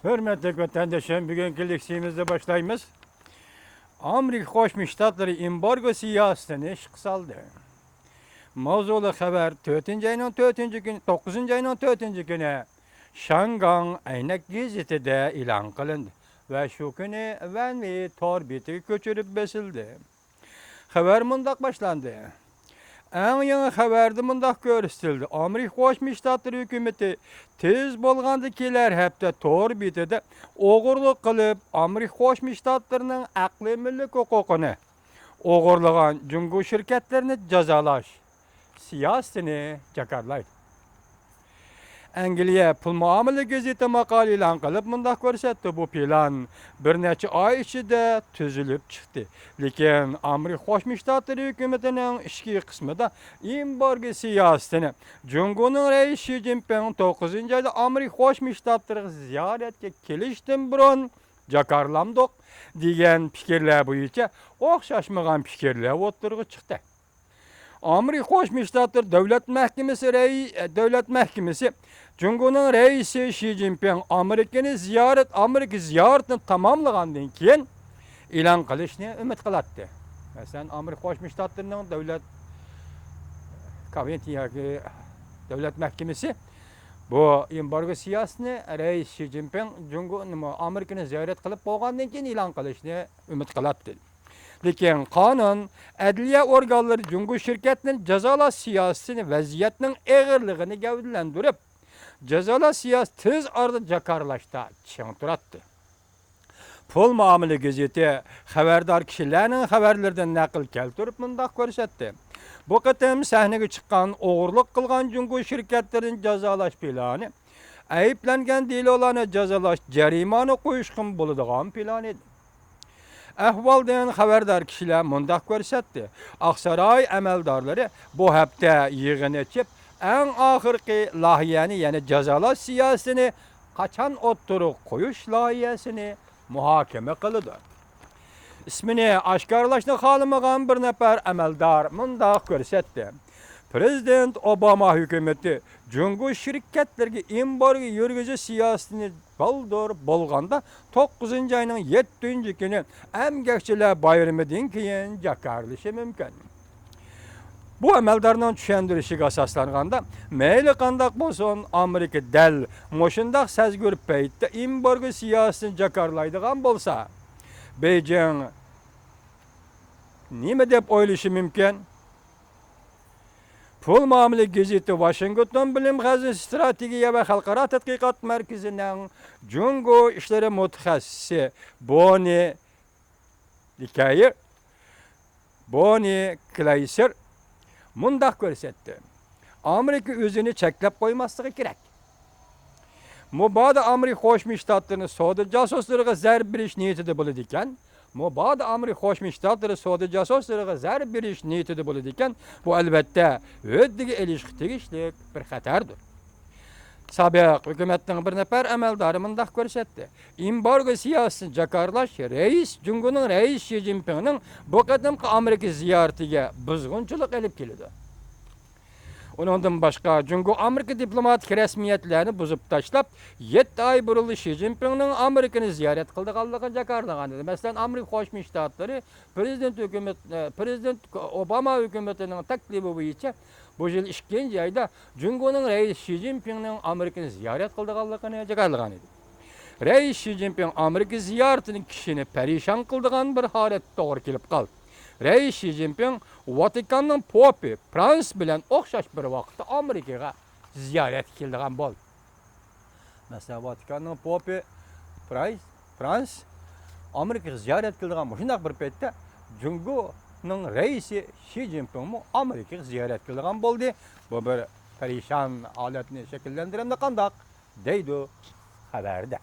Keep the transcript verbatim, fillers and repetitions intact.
ھۆرمەتلىك ۋەتەندىشىم، بۈگۈنكى لېكسىيىمىزنى باشلايمىز. ئامېرىكا قوشما شتاتلىرى ئېمبارگو سىياسىتىنى ئىشقا سالدى. ماۋزۇلۇق خەۋەر تۆتىنچى ئاينىڭ تۆتىنچى كۈنى، توققۇزىنچى ئاينىڭ تۆتىنچى كۈنى شياڭگاڭ ئەينەك گېزىتىدە ئېلان قىلىندى ۋە شۇ كۈنى ۋەنۋېي تور بېتىگە كۆچۈرۈپ بېسىلدى. خەۋەر مۇنداق باشلاندى. ئەڭ يېڭى خەۋەردە مۇنداق كۆرسىتىلدى: ئامېرىكا قوشما شتاتلىرى ھۆكۈمىتى تېز بولغاندا كېلەر ھەپتە تور بېتىدە ئوغرىلىق قىلىپ، ئامېرىكا قوشما شتاتلىرىنىڭ ئەقلىي مۈلۈك ھوقۇقىنى ئوغرىلىغان جۇڭگو شىركەتلىرىنى جازالاش سىياسىتىنى جاكارلايدۇ. ئەنگلىيە پۇل مۇئامىلە گېزىتى ماقالە ئېلان قىلىپ مۇنداق كۆرسەتتى: بۇ پىلان بىر نەچچە ئاي ئىچىدە تۈزۈلۈپ چىقتى. لېكىن ئامېرىكا قوشما شتاتلىرى ھۆكۈمىتىنىڭ ئىچكى قىسمىدا ئېمبارگو سىياسىتىنى جۇڭگونىڭ رەئىسى شى جىنپىڭ توققۇزىنچى ئايدا ئامېرىكا قوشما شتاتلىرىغا زىيارەتكە كېلىشتىن بۇرۇن جاكارلامدۇق دېگەن پىكىرلەر بويىچە ئوخشاشمىغان پىكىرلەر ئوتتۇرىغا چىقتى. ئامېرىكا قوشما شتاتلىرى دۆلەت مەھكىمىسى رەي-، دۆلەت مەھكىمىسى جۇڭگونىڭ رەئىسى شى جىنپىڭ ئامېرىكىنى زىيارەت، ئامېرىكا زىيارىتىنى تاماملىغاندىن كېيىن ئېلان قىلىشنى ئۈمىد قىلاتتى. مەسىلەن، ئامېرىكا قوشما شتاتلىرىنىڭ دۆلەت كابىنېتى ياكى دۆلەت مەھكىمىسى بۇ ئېمبارگو سىياسىتىنى رەئىس شى جىنپىڭ جۇڭگو، نېمە، ئامېرىكىنى زىيارەت قىلىپ بولغاندىن كېيىن ئېلان قىلىشنى ئۈمىد قىلاتتى. لېكىن قانۇن، ئەدلىيە ئورگانلىرى جۇڭگو شىركەتلىرىنى جازالاش سىياسىتىنى ۋەزىيەتنىڭ ئېغىرلىقىنى گەۋدىلەندۈرۈپ، جازالاش سىياسىتى تېز ئارىدا جاكارلاشتا چىڭ تۇراتتى. پۇل مۇئامىلە گېزىتى خەۋەردار كىشىلەرنىڭ خەۋەرلىرىدىن نەقىل كەلتۈرۈپ مۇنداق كۆرسەتتى: بۇ قېتىم سەھنىگە چىققان ئوغرىلىق قىلغان جۇڭگو شىركەتلىرىنى جازالاش پىلانى ئەيىبلەنگەن دېلولارنى جازالاش، جەرىمانە قويۇشقىمۇ بولىدىغان پىلان ئىدى. ئەھۋالدىن خەۋەردار كىشىلەر مۇنداق كۆرسەتتى: ئاقساراي ئەمەلدارلىرى بۇ ھەپتە يىغىن ئېچىپ، ئەڭ ئاخىرقى لايىھەنى، يەنى جازالاش سىياسىتىنى قاچان ئوتتۇرىغا قويۇش لايىھەسىنى مۇھاكىمە قىلىدۇ. ئىسمىنى ئاشكارىلاشنى خالىمىغان بىر نەپەر ئەمەلدار مۇنداق كۆرسەتتى: پىرېزىدېنت ئوباما ھۆكۈمىتى جۇڭگو شىركەتلىرىگە ئېمبارگو يۈرگۈزۈش سىياسىتىنى بالدۇر بولغاندا توققۇزىنچى ئاينىڭ يەتتىنچى كۈنى ئەمگەكچىلەر بايرىمىدىن كېيىن جاكارلىشى مۇمكىن. بۇ ئەمەلدارنىڭ چۈشەندۈرۈشىگە ئاساسلانغاندا، مەيلى قانداق بولسۇن، ئامېرىكا دەل مۇشۇنداق سەزگۈر پەيتتە ئېمبارگو سىياسىتىنى جاكارلايدىغان بولسا، بېيجىڭ نېمە دەپ ئويلىشى مۇمكىن؟ پۇل مۇئامىلە گېزىتى ۋاشىنگتون بىلىم خەزىنىسى ئىستراتېگىيە ۋە خەلقئارا تەتقىقات مەركىزىنىڭ جۇڭگو ئىشلىرى مۇتەخەسسىسى بونى لىكەير، بونى كلەيسېر مۇنداق كۆرسەتتى: ئامېرىكا ئۆزىنى چەكلەپ قويماسلىقى كېرەك. مۇبادا ئامېرىكا قوشما شتاتلىرىنى سودا جاسۇسلىرىغا زەربە بېرىش نىيىتىدە بولىدىكەن، مۇبادا ئامېرىكا قوشما شتاتلىرى سودا جاسۇسلىرىغا زەربە بېرىش نىيىتىدە بولىدىكەن، بۇ، ئەلۋەتتە، ھۆددىگە ئېلىشقا تېگىشلىك بىر خەتەردۇر. سابىق ھۆكۈمەتنىڭ بىر نەپەر ئەمەلدارى مۇنداق كۆرسەتتى: ئېمبارگو سىياسىتىنى جاكارلاش رەئىس، جۇڭگونىڭ رەئىسى شى جىنپىڭنىڭ بۇ قېتىمقى ئامېرىكا زىيارىتىگە بۇزغۇنچىلىق ئېلىپ كېلىدۇ. ئۇنىڭدىن باشقا، جۇڭگو ئامېرىكا دىپلوماتىك رەسمىيەتلەرنى بۇزۇپ تاشلاپ، يەتتە ئاي بۇرۇنلا شى جىنپىڭنىڭ ئامېرىكىنى زىيارەت قىلىدىغانلىقىنى جاكارلىغان ئىدى. مەسىلەن، ئامېرىكا قوشما شتاتلىرى پىرېزىدېنت ھۆكۈمەت، ئە، پىرېزىدېنت ئوباما ھۆكۈمىتىنىڭ تەكلىپى بويىچە بۇ يىل ئىككىنچى ئايدا جۇڭگونىڭ رەئىسى شى جىنپىڭنىڭ ئامېرىكىنى زىيارەت قىلىدىغانلىقىنى جاكارلىغان ئىدى. رەئىس شى جىنپىڭ ئامېرىكا زىيارىتىنىڭ كىشىنى پەرىشان قىلىدىغان بىر ھالەت توغرا كېلىپ قالدى. رەئىس شى جىنپىڭ ۋاتىكاننىڭ پوپى فرانس بىلەن ئوخشاش بىر ۋاقىتتا ئامېرىكىغا زىيارەتكە كېلىدىغان بولدى. مەسىلەن، ۋاتىكاننىڭ پوپى فرانس، فرانس ئامېرىكىغا زىيارەت قىلىدىغان مۇشۇنداق بىر پەيتتە، جۇڭگونىڭ رەئىسى شى جىنپىڭمۇ ئامېرىكىغا زىيارەت قىلىدىغان بولدى. بۇ بىر پەرىشان ھالەتنى شەكىللەندۈرەمدۇ قانداق؟ دەيدۇ خەۋەردە.